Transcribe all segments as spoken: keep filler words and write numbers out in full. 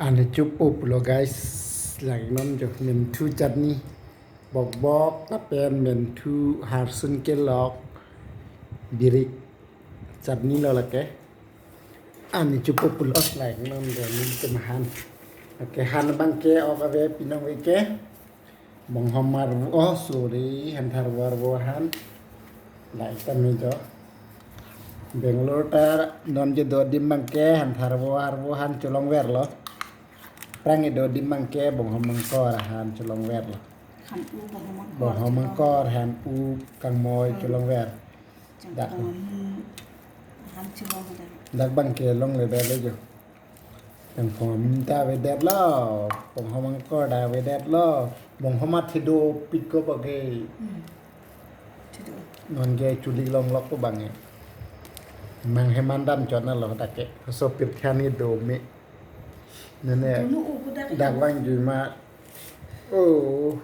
Ani chupo pulo guys, langnon jo menthu chutney, bokbok lapen menthu harsun kelok, birik chutney lo lake. Ani chupo pulo langnon jo nelitum ahan. Oke, han abangke ok ave pinong ave ke. Bonghom arvo, oh sorry, Hantharvo arvo ahan. Lahai tame jo. Bangalore ta non je do adim abangke Hantharvo arvo ahan cholongverlo. Aphrang kedo adim abangke Bonghom Angkor ahan cholongverlo. Han-u Bonghom Angkor. Bonghom Angkor, Han-u, Kangmoi cholongver. Dak. Bonghom ahan cholongver. Dak abangke longleverlo jo. Bonghom ta avedetlo, Bonghom Angkor ta avedetlo, Bonghom athe dopik ko bage. Hmm. Athe do. Non ke chulik longlok ko bang e. Manghe mandam chot na lo dak ke. Laso pirthe ani do me. Nene. Dunu u ko dak ke. Dak vangjuima. Oh.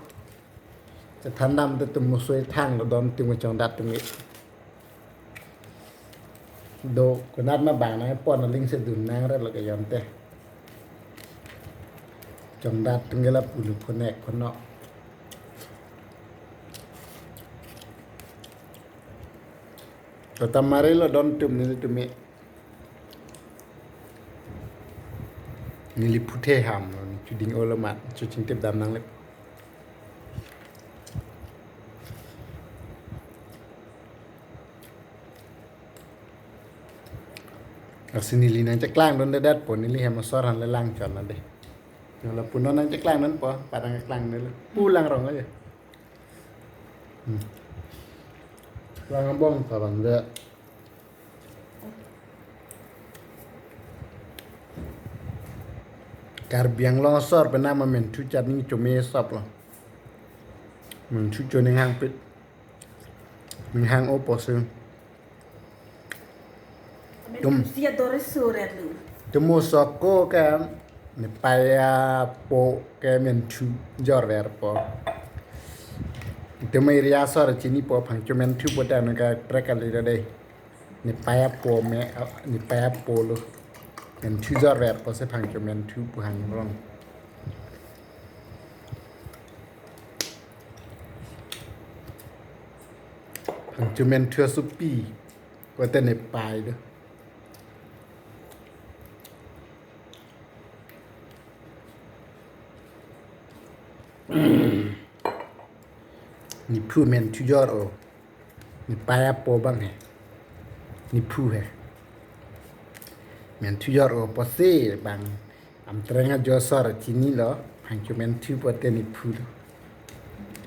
Chethan dam te tum musoi thang lo don tum chongdat tum e. Do konat ma bang nangpon aling si dun nangre lo ke yon te. Chongdat tum ke lapu lo konek kono. Tata mari lo don tum nelitum e. Neli phuthe ham, chuding olo mat, chuching tip dam nangle. Aksi neli nangcheklang dundedet po, neli hem asor ahan le lang chot na de. Yo lapu non nangcheklang dun po, padang cheklang dun le. Pu langrong aja. Hmm. Lang abong ta bang de. Karbi Anglong asor penang ma menthu chutney chome sop lo. Menthu cho ning hangpit. Ning hang-o pusi. Tum. Menthu si ador suret lo. Tum mo soko ke nepei apo ke menthu jorverpo. Tum area asor chinipo phangcho menthu pu ta nangkaprek kali ta de. Nepei apo me, nepei apo lo. Menthu jorverpo si phangcho menthu pu hangrong. Phangcho menthu asopi. Kote nepei do. Nephu menthu jor-o. Nepei apo bang he. Nephu he. Menthu jor-o pusi bang. Amtreng ajo asor chinilo. Phangcho menthu pulote nephu lo.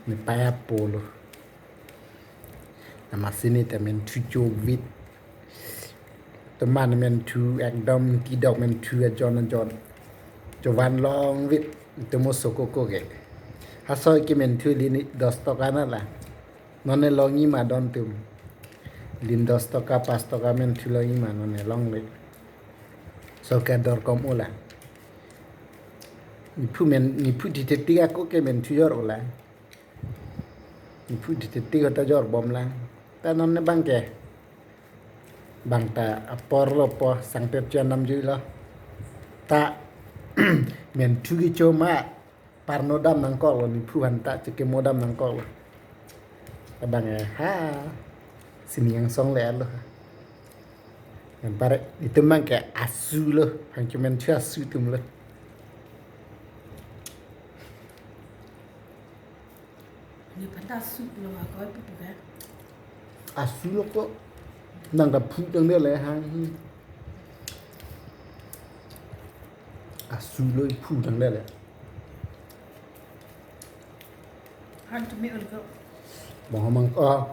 Nepei apo lo. Amatsi neta menthu chovit. Teman menthu ekdom kidok menthu ajon ajon. Chovan longvit. Tum mo soko ko ke. Hasoi ke menthu lin dos toka na la. Nonne longji ma don tum. Lin dos toka, pas toka menthu longji ma nonne longle. Sorkar dor kom-o la. Nephu men, nephu thithe tik ako ke menthu jor-o la. Nephu thithe tik ta jorbom lang. Ta nonne bang ke. Bang ta apor lo po sangtet chuan namjui lo. Ta menthu kecho ma parno dam nangkok lo nephu aphan ta chekemo dam nangkok lo. Abang e ha. Sini angsong le lo. Anpar itum bang ke asu lo. Phangcho menthu asu atum lo. Nephan ta asu lo ma koi pupu ke. Asu lo ko. Nang ta phu tang de le hang. Asu lo phu tang de le. Han tumi ul ko. Bonghom ang, ah.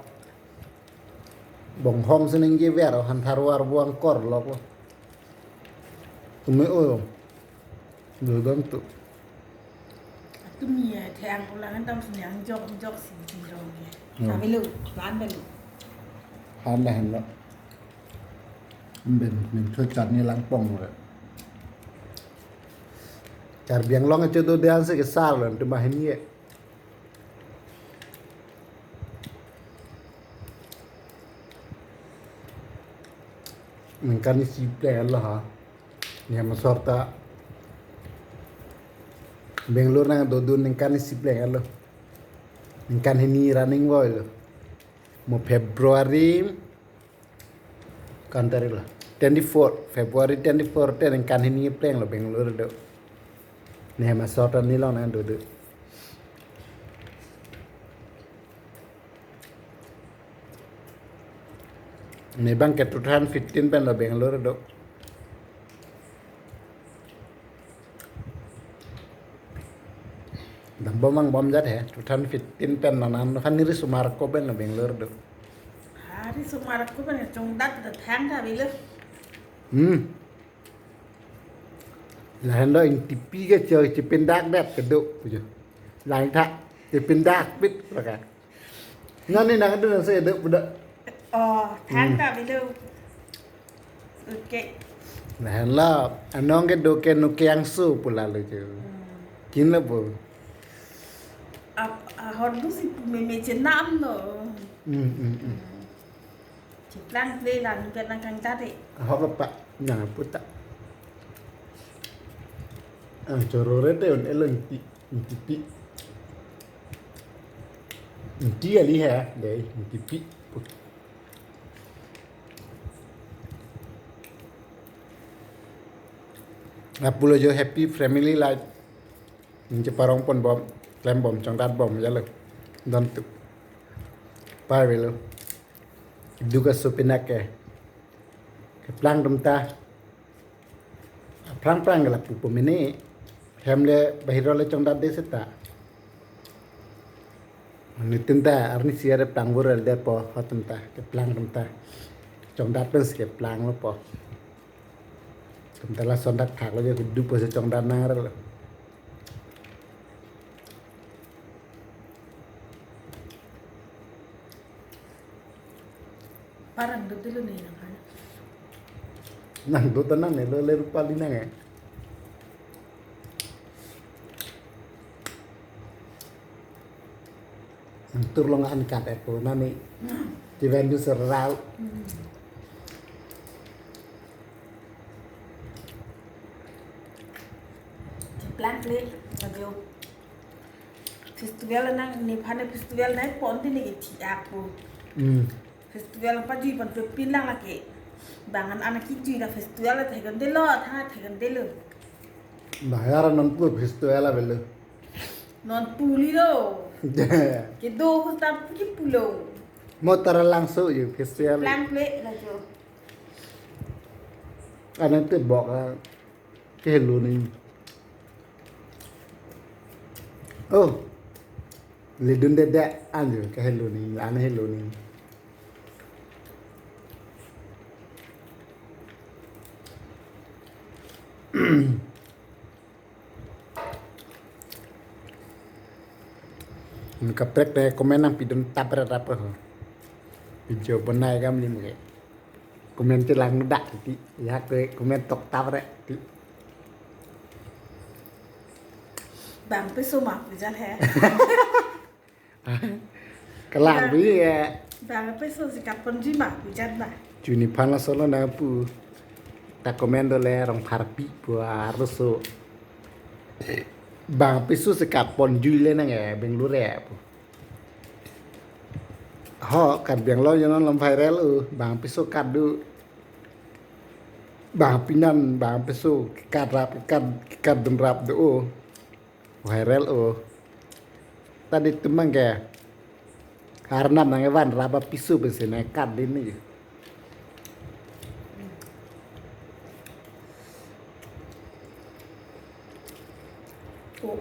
Bonghom si ningjever, Hantharvo arvo Angkor lok lo. Tumi o. Dodon tu. Tumi ya, thang ulang tam sini ang jok, jok si, si jok ya. Hmm. Kami lo, lan belu. Han la han lo. Ben, menthu chutney langpong lo. Karbi Anglong acho do dan se ke sar lo, tu bahini ye. Ningkan isi pleng lo ha. Ni amasor ta Bangalore nangdodun ningkan isi plenglo. Ningkan hini running voilo. Mo February, kan tarik lo? Twenty-four, February twenty-four te ningkan hini plenglo Bangalore do. Ne hem asor ta ne along nangdodun. Ne abang ke two thousand fifteen penlo Bangalore do. Dambom angbom jat he, two thousand fifteen pen non an aphan ne risomar ako penlo Bangalore do. Ah, risomar ako pen chongdat ta thangta avelo. Hmm. Lahen do ingtipi ke cho chipindakdet kedo pujo. Langtha chipindakpit laka. Nani nangdun nangsedo pu do. Oh, thangta avelo. Okay. Lahenlo, anong kedo ke Nukiangsu pu lalo cho. Hmm. Kinlo pu. Ap, ahormu si meme chenam no. Hmm, hmm, hmm. Chiplang ple lang ke nang kang tadi. Ahok apa? Nang puta. Ang chorore te un eleng ti, ti pi. Ti ali ha, dei, ti pi. Lapulo jo happy family life. Ningje parong ponbom, klembom, chongdatbom jalo. Don tu. Pai avelo. Duga supinake. Keplang atum ta. Plang plang ke lapu pemene. Hem le bahir le chongdatde seta. Nitin ta arni siare plang burel de po atum ta. Keplang atum ta. Chongdat pen si keplanglo po. Atum ta lason thakthaklo jo kedo po si chongdat nang relo. Parang do dulu nih nang kan. Nang do tenang nih lo le rupa linang ya. Nang tur long an kat epo nani. Chiven du serau. Hmm. Chiplang ple, ajo. Festival nang, ne aphan festival nang pon te ne ke thi ako. Hmm. Festival pajui pon pe pin lang lake. Bang an an kijui la festival la thekon delo, tha thekon delo. Bahar non pu festival avelo. Non pulilo. Kedo ko ta pu kipulo. Motor langso jo festival. Plang ple la jo. Anang te bok a. Kehelo ni. Oh. Ledun dede anjo kehelo ni, an helo ni. Kaprek te comment nangpidun tapre rap ho. Video bonai kam lim ke. Comment chelang dak ti. Ya ke comment tok tapre ti. Bang peso ma pujan he. Kelang bi ya. Bang peso si kaponji ma pujan na. Juni phan laso lo nangpu. Ta comment do le Rongpharpi pu arloso. Bang peso si kaponji le nang ya Bangalore ya pu. Ho, Karbi Anglong jonon lam viral o, bang peso kat do. Bang pinan, bang peso, kat rap, kat, kat dun rap do o. Viral o. Tadi tumang ke. Arnam nang evan rap a peso pensi nang kat din ni. Oh.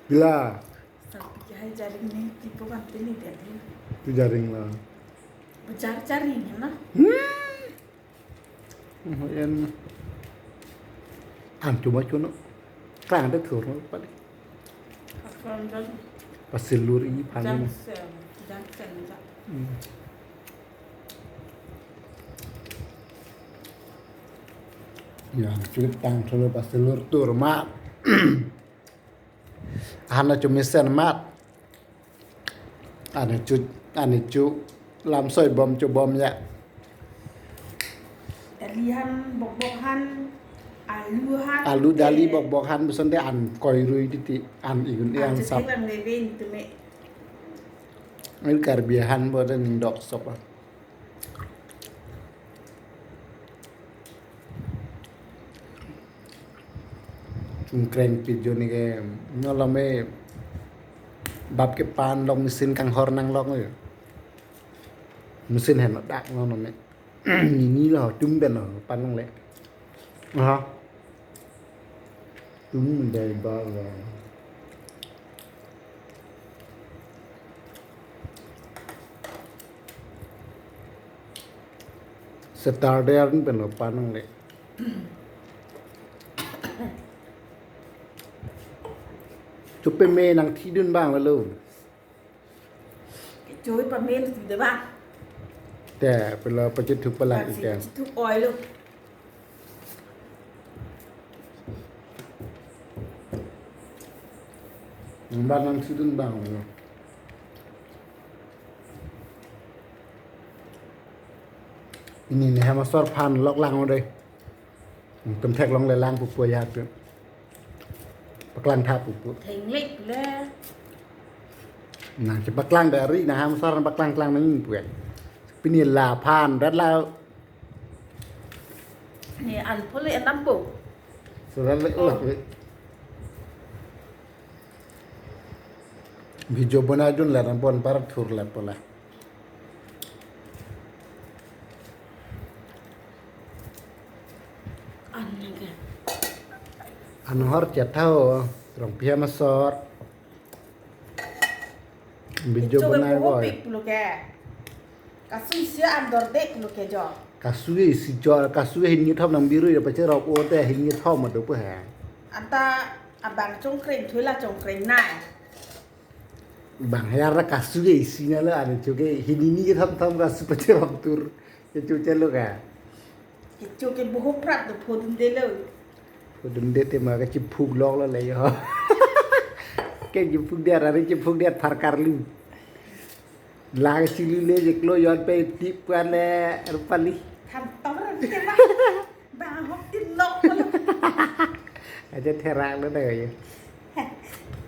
Bila. Sampai ke hai jaring ni, tipo kan tini dia ni. Tu jaring la. Bejar jaring na. Hmm. Oh, yan. An cuma cuno. Klang de thur no pali. Akan dan Pasilur ini paling. Jansen, jansen ja. Hmm. Ya, cuit tang thur pasilur tur ma. Hana cumisen mat. Ane cu, ane cu lamsoi bom cu bom ya. Dali han, bok bok han, Alu han alu dali te bokbok han besonte an koirui titi an igun an an sap. Chetheklangve pen tumi. Ini Karbi han bote ning doksop. Chungkreng pijo ni ke nyolome bap ke pan long mesin kanghor nang long yo. Mesin hen dak no me. Nini lo tum ben lo pan long le. Aha. Tum dai ba lo. Saturday arni pen lo pan long le. Chupe me nang thidun bang lo. Chui pa men tu de ba. Te pelo pachethuk pala. Pasi ite. Chethuk oi lo. Nang ban nang thidun bang lo. Ini ne hama sor phan lok lang de. Tum theklong le lang pupu ya tu. Paklang tha pupu. Thenglik le. Nang si paklang dari nang hama sor paklang klang nang pu. Pini la phan dat la. Ni an pule an dampo. So dat le oh. Video bonai dun la nang bon par thur la pola. An lagi. An hor chet tha ho, rong pia masor. Video bonai boy. Pik pulo ke. Kasu isi an dorde pulo ke jo. Kasu isi jo, kasu hini thom nang biru ya pache rok o te hini thom ma do pe ha. Anta abang chongkreng thu la chongkreng nai. Bang hayar la kasu ke isi na la ane chuke hini ni ke tham tham kasu pache rok tur. Ke chu chelo ka. Ke chu ke buhu prat do phodun de lo. Phodun de te ma ke chiphuk lok lo le yo. Ke chiphuk dia rari chiphuk dia phar karlu. La ke chili le je klo yon pe tip kan le Rupali. Tham tong ra ke ba. Ba hok tin nok lo. Aja therak lo dai yo.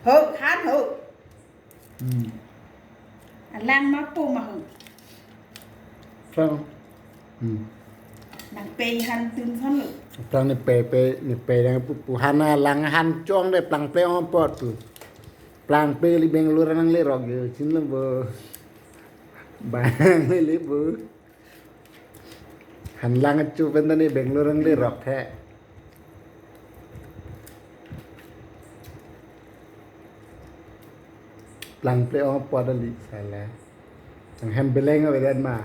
Ho, han ho. Hmm. Alang ma po ma ho. Sang. Hmm. Nang pe han tun san lo. Sang ne pe pe ne pe yang pu pu han alang han chong de plang pe ong pot tu. Plang pe li Bangalore nang le rok yo chin lo bo. Bang le le bo. Han lang chu pen ta ni Bangalore nang le rok the. Plang ple ong pot ali sala. Nang hem beleng avedet ma.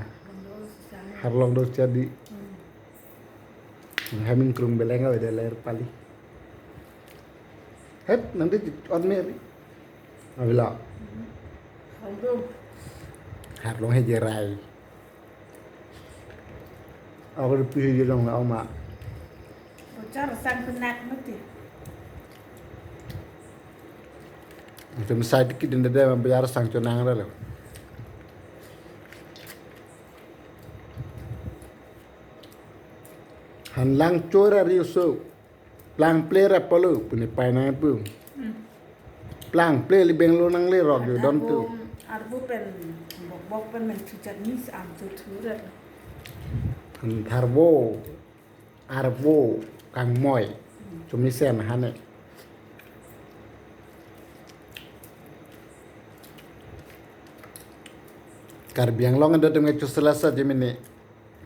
Harlong do chadi. Nang hem ingkrung beleng avedet le Rupali. Het nang di on me ri. Avila. Harlong he jerai. Ako di pisi di long na oma. Bochar sang penak mati. Itu mesai dikit dan dada membayar sang chonang ada lo. Han lang chora riuso. Plang ple ra polo pune pai nang pu. Hmm. Plang ple li Bangalore nang le rok yo don tu. Arbo, arbo pen bok bok pen men chuchat ni am chu thu ra. Tharbo arbo kangmoi. Hmm. Chumi sen hane. Karbi Anglong do tum ke chusela sa jimini.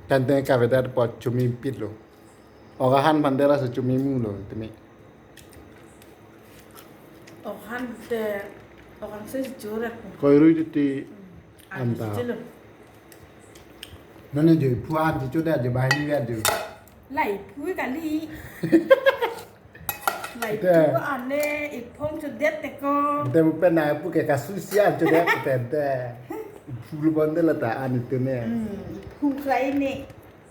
Tante kavedet po chumi pit lo. Oga han bandera se chumi mu lo tumi. Ohan te, ohan se jore ko. Koirui titi. Hmm. Anta. Anu si chelo. Nane jo phu an si choda jo bahini ya jo. Lai phu kali. Lai phu ane iphong chodet te ko. Te bu pen na pu ke kasu si an chodet te te. Phu lo bonde la ta an itu ne. Hmm, phu krai ne.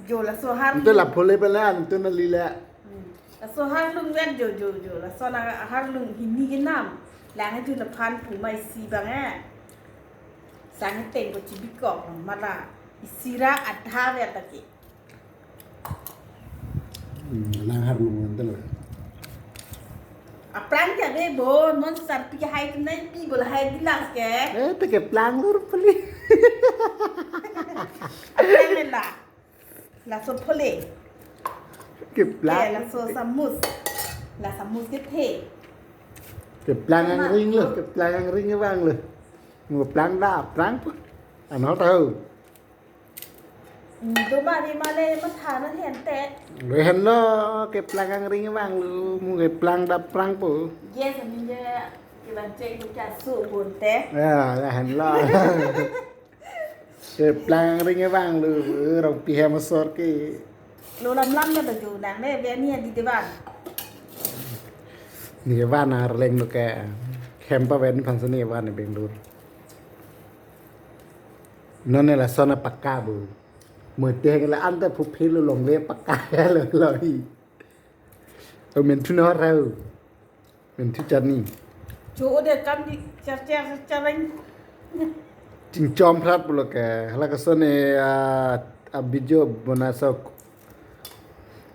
Jo laso har. Itu la phole pele an itu na lila. Hmm. Laso harlung vet jo jo jo. Laso na harlung hini ke nam. Lang ju laphan pu mai si bang eh. Sang teng ko chibikok mala. Isi ra adha vet ta ke. Hmm, lang har lung nanti lo. Aphrang ke ave bo, non sarpi ke hai tu nai pi bo lahai di las ke. Eh, te keplang lur pali. Aphrang ke la. Laso phole. Keplang. Eh, laso samus. La samus kethe. Keplang angring lo, keplang angring vang lo. Mo plang da, plang po. Ano tahu. Hmm, do ma di ma le matha na hen te. Lo hen lo, keplang angring vang lo, mo keplang da plang po. Yes, amin je, kiban cek tu kya su bun te. Ya, lo hen lo. Keplang angring vang lo, rong pi hem asor ke. Lo lam lam na baju nang ne, be ni di devan. Ni van arleng lo ke. Hem paven phan sini van Bangalore. Non ne lason apakka bo. Mo te la anta phu phil lo longle pakka lo lo hi. O men thu no rau. Men thu chani. Chu ode kam di char char char reng. Chingchom phrat pulo ke. Hala kason e a, a video bonasok.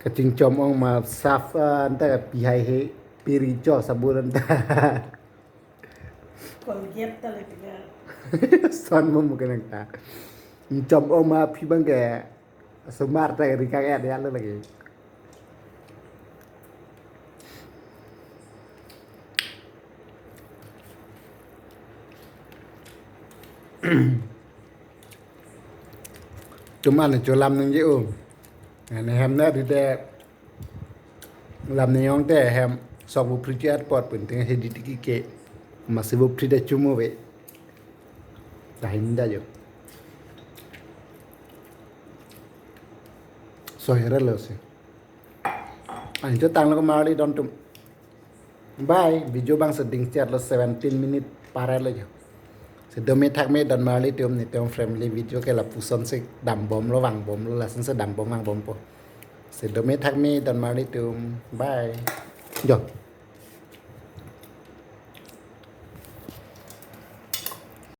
Kachingchom ong ma saf, ah, anta kapi hai he. Piri cho sabun anta. Colgate ta le tiga. Son mo mo kenang ta. Chom ong ma phi bang ke. Sumar ta ri kang et ya lo lagi. Tuman cho lam nang je o. Ane hem na di de. Lam ni ong te hem sok bu pri chat pot pun ting he di tiki ke. Masih bu pri da chumu ve. Tahin da jo. So here lo si. Anjo tang lo marli don tum. Bye. Video bang seding chat lo seventeen minute pare lo jo. Sedome thak me don marli tum ni tum family video ke lapuson si dam bom lo vang bom lo lason si dam bom vang bom po. Sedome thak me don marli tum. Bye. Jo.